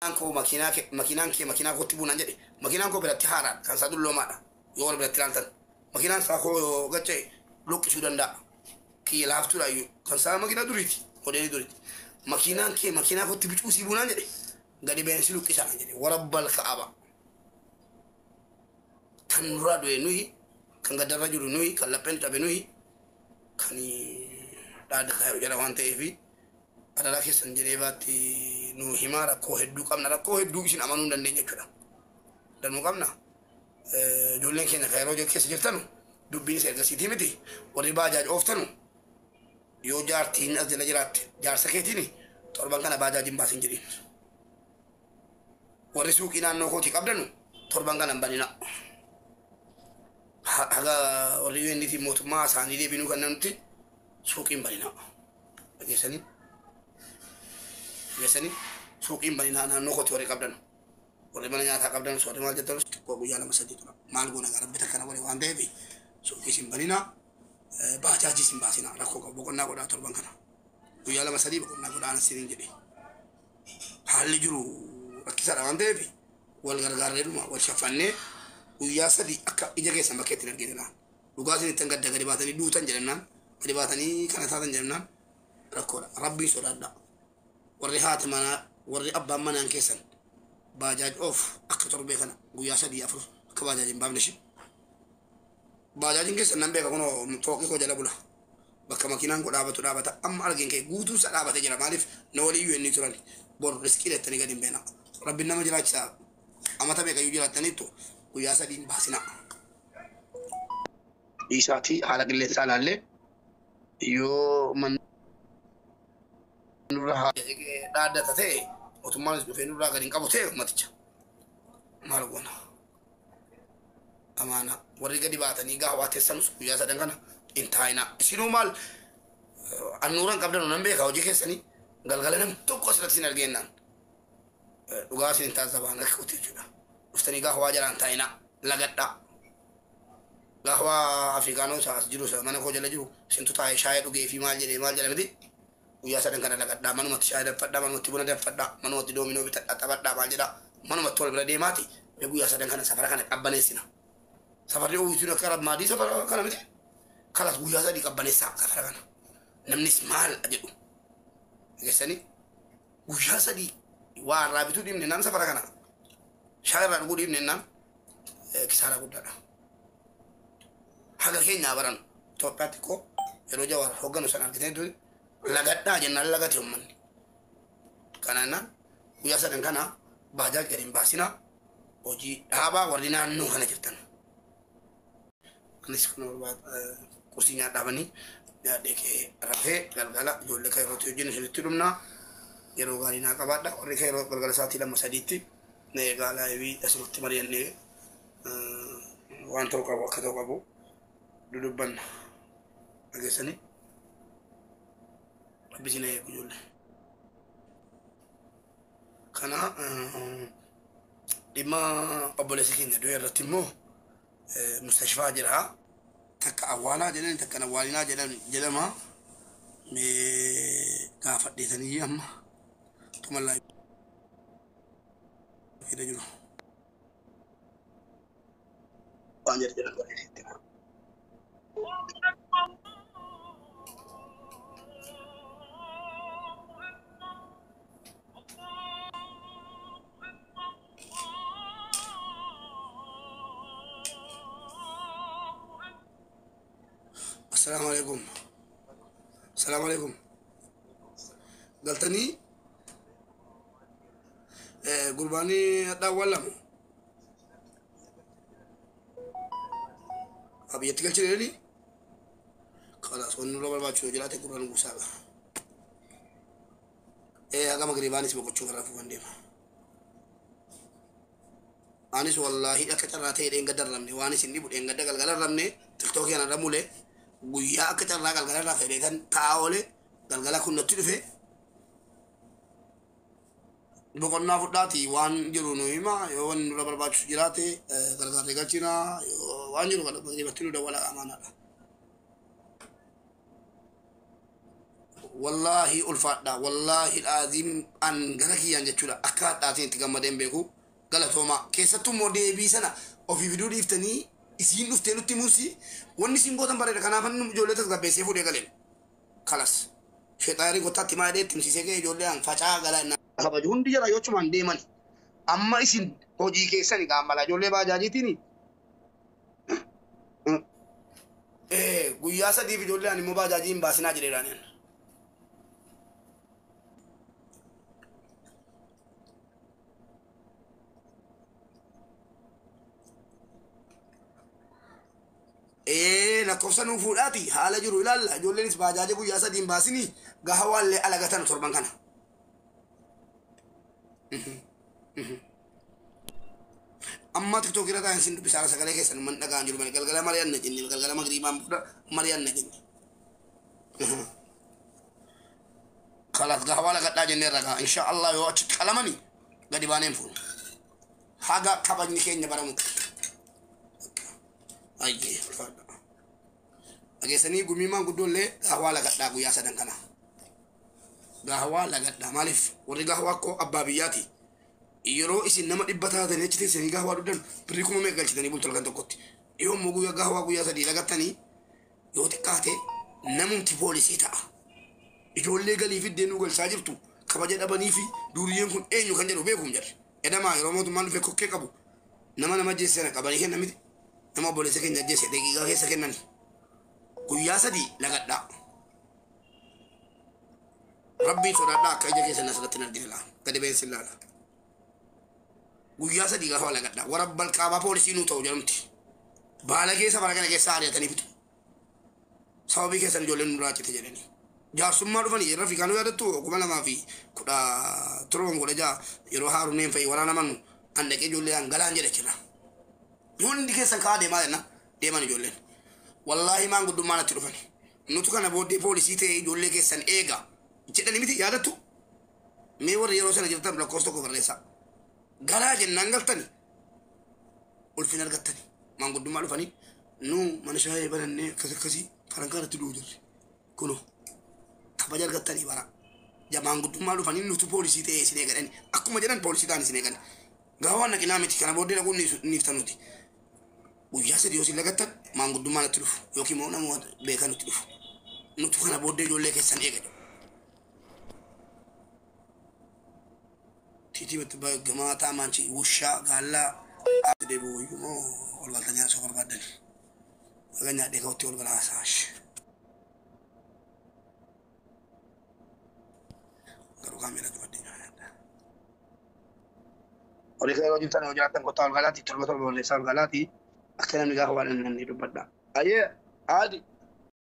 Koo makiinaan kee makiinaa kootti buunaan jedhe. Makiinaan koo biratti haaraadha, kan isaa dulloomaadha. Yoo wal biratti ilaaltan makiinaan isaa koo yoo gacha'e luqqisuu danda'a. Kiyya laaftuudha iyyuu, kan isaa makiinaa duriiti, modeelii duriiti. Makiinaan kee makiinaa kootti bicuusii buunaan jedhe, gadi beensi luqqisaa jedhe. Warabbal ka'aba, kan nurraa du'e nuyi, kan gaddarra jiru nuyi, kan lapheen cabe nuyi, kan dhaaddataa jiru jira waan ta'eefi adaraa keessan Jeneevaatti nu himaa. Rakkoo hedduu qabna, rakkoo hedduu isin amanuu hin dandeenye jechuudha. Danuu qabna. Ijoolleen keenya kan yeroo keessa jirtanu dubbiin isa ergasiitii miti. Warri baajaaj ooftanu, yoo jaartiin as jala jiraatte, jaarsa keetiin torban kana baajaajiin baasin jedhiin. Warri suuqii naannoo kootii qabdanu torban kana hin banina. Haga warri UNDP mootummaa isaanii deebinuu kan nuti suuqiin banina. Dhageessanii? Dhageessanii? Suuqiin baninaa naannoo kootii warri qabdanu. Warri mana nyaataa qabdan, warri maal jettan, xiqqoo guyyaa 2 3 tura. Maal goona gaa, rabbi takka na godhe waan ta'eef suuqii isin baninaa, baajaajii isin baasinaa, rakkoo qabu, boqonnaa godhaa torban kana. Guyyaa 2 3 boqonnaa godhaa anas jedhe. Haalli jiru rakkisaadha waan ta'eef wal gargaarreedhuma wal shaffannee guyyaa 3 akka ija keessan bakka ittiin argina. Dhugaa isin ittiin gadda gadi baatanii duutan jedhannaan, gadi baatanii kana taatan jedhannaan rakkoodha. Rabbiin sodaadha. Warri haati manaa, warri abbaan manaan keessan baajaaj oof, akka torbee kana guyyaa 3 4 akka baajaaj hin baafne shi. Baajaajiin keessan nan beeka, kunoo fooqii koo jala bula. Bakka makiinaan koo dhaabatu dhaabata. Amma argin kee guutuun isaa dhaabatee jira. Maaliif na walii iyyuu inni turan bor riskii jettanii gadi hin beena. Rabbiin nama jiraachisaa, amata meeqayyuu jiraattaniittu guyyaa 3 hin baasinaa. Dhiisaatii haala qilleensaa ilaallee yoo manni nurra dhaaddata ta'e, mootummaanis dhufee nurraa gadi hin qabu ta'e, ummaticha maal goona? Amaana warri gadi baatanii gaawaa teessanus guyyaa sadan kana hin taa'inaa. Isinuu maal annuuran qabdan nan beeka, hojii keessanii galgala nam tokko asirratti isin argeennaan dhugaa isin hin taasisabaan akka qote jechuudha. Dhuftanii gaawaa jalaan taa'inaa, lagadhaa. Gaawaa Afrikaanoo isa as jiru, isa mana koo jala jiru, isintu taa'ee shaayii dhugee fi maal jedhee maal jedha miti. Guyyaa sadan kana lagadhaa, manumatti shaayii danfadhaa, manumatti buna danfadhaa, manumatti doominoo bitadhaa taphadhaa, maal jedhaa, manumatti wal bira deemaati. Mee guyyaa sadan kana safara kana qabbaneessina. Safarri uwwisuun akka rammaadii safara kana miti. Kalas guyyaa 3 qabbaneessaa safara kana. Namnis maal jedhu. Dhageessanii, guyyaa 3 waa irraa bituu dhiibne naan, safara kana shaayii irraa dhuguu dhiibne naan, kisaaraa guddaadha. Haga keenyaa baran Itoophiyaatti koo yeroo Jawaar hoogganu sana argitee ture, lagadhaa jennaan lagate uummanni. Kanaannaan guyyaa sadan kana baajaaj gadi hin baasinaa, hojii dhaabaa warri naannoo kana jirtan. Anis kana barbaada, qursii nyaadhaabanii nyaadhee kee rafee galgala ijoollee kan yerootti wajjin isinitti dhumnaa. Yeroo gaarii naa qabaadha. Warri kan yeroo galgala sa'aatii 2 3tti na eegaa, live asirratti mari'annee waan ta'u qabu akka ta'u qabu dudubbanna. Dhageessanii, rabbi isin eegu ijoollee. Kana dhimma obboleessa keenya du'e irratti immoo mustashfaa jira. Takka awwaalaa jedhan, takka awwaalinaa jedhan jedhama. Mee gaafadheetanii amma tumallaa fida jiru. Waan jedhu jedhan godheesitti. Assalaamu alaikum. Assalaamu alaikum. Galtanii gurbaanii hadhaa awwaalamu. Biyyatti galchine. Kalaas wanni nurra barbaachisu yoo jiraate gurra nu buusaadha. Haga magriibaanis boqochuu kan rafuu kan deema. Anis wallaahi akka carraa ta'e dheengadda ramne, waan isin dhibu dheengadda galgala ramne. Tiktookii kana irra mule, guyyaa akka carraa galgala irraa fedhee kan taa'aa oole, galgala kun natti dhufe. Boqonnaa fudhaati, waan jiru nu hima. Yoo wanni nurra barbaachisu jiraate gargaarree galchina. Yoo waan jiru kana magriibatti nu dawwala, amaanaadha. Wallaahi ulfaadha. Wallaahi alaaziim an gara kiyyaan jechuudha. Akka hadhaatiin itti gammadeen beeku. Galatooma. Keessattuu immoo deebii sana ofii fiduu dhiiftanii isiin dhuftee nutti himuusi wanni isiin gootan bareeda. Kanaaf inni ijoollee tasgabbeessee fuudhee galeen. Kalas. Sheexaarii gottaatti maa jedhee itti himsiisee ka'ee ijoollee an facaa galaa innaa. Kabaju hundi jara yochumaan deemani. Amma isin hojii keessani gaammalaa ijoollee baajaajiitiin guyyaa sadiif ijoollee ani immoo baajaajii hin baasinaa jedheedhaan. Lakkoofsa nuu fuudhaati haala jiru ilaalla ijoolleenis baajaaja guyyaa sadii hin baasinii gaha waallee alagatan torban kana. Amma tiktook irra taa'an sin dubbisaa sagalee keessan man dhagaan jiru malee galgala mari'anna jenne galgala magriibaan booda mari'anna jenne. Kalaas gaha waa lagadhaa jennee irra gaha insha Allah yoo achitti qalamani gadi baaneen fuunu. Haga kabajni keenya baramutti. Ayyee ulfaadha. Dhageessanii gumiimaan guddoollee gahawaa lagadhaa guyyaa sadan kana. Gahawaa lagadhaa maaliif warri gahawaa akkoo abbaa biyyaati. Yeroo isin nama dhibba taatanii achi teessanii gahawaa dhugdan birrii kuma meeqa galchitanii bultu halkan tokkotti. Yoo immoo guyyaa gahawaa guyyaa sadii lagattanii yoo xiqqaate namumti poolisii ta'a. Ijoollee galii fiddee nuu galchaa jirtu kabaja dhabanii fi duuriyyeen kun eenyu kan jedhu beekuum jedhe. Edamaa yeroo mootummaan dhufee kokkee qabu nama nama ajjeese sana qabanii kenna miti. Nama obboleessa keenya ajjeese daqiiqaa keessa kennani. Guyyaa sadii lagadhaa. Rabbiin sodaadhaa akka ija keessan asirratti hin argine laala. Gadi ba'een sin laala. Guyyaa sadii gaafa lagadhaa. Warra balqaabaa poolisii nuu ta'u jedhamti. Baala keessa bara kana keessa ari'atanii fixu. Sababii keessan ijoolleen nurraa cite jedhanii. Jaarsummaa dhufanii yeroo fi kaanuu yaadattu 2017 16 yeroo haaruneen fa'i waraana mannu an dhaqee ijoollee an galaan jedhe jira. Hundi keessan ka'aa deemaa jenna deeman ijoolleen. Wallaahi maan guddummaa natti dhufani. Nutu kana booddee poolisii ta'ee ijoollee keessan eega jedhani miti yaadattu. Mee warri yeroo sana jirtan lakkoofsa tokko barreessaa. Galaa jennaan galtani. Ulfina argattani. Maanguddummaa dhufanii nu mana shaayee banannee akkas akkasii farankaa irratti du'u jirri. Kunoo kabaja argattanii bara. Maanguddummaa dhufanii nutu poolisii ta'ee isin eegadhani. Akkuma jedhan poolisii ta'an isin eegan. Gaafa waan naqinaa miti kana booddee dhaquun niiftanuuti. Guyyaa sadii yoo isin lagattan maanguddummaa natti dhufu yookiin immoo namoota beekan nutti dhufu. Nutu kana booddee ijoollee keessan eega jedhu. Tiitii gamaataa maanchi wushaa gaallaa deebi'u iyyuu moo ol galtanii haasoo barbaaddani. Haga nyaadhee ka'utti ol galaa haasa'ash. Garuu kaameeraa cufadhee nyaadha. Horii kan yeroo jirtan yoo jiraattan kottaa ol galaati torba torba balleessaa ol galaati akka namni gaafa waan inni dubbadha. Ayyee aadi.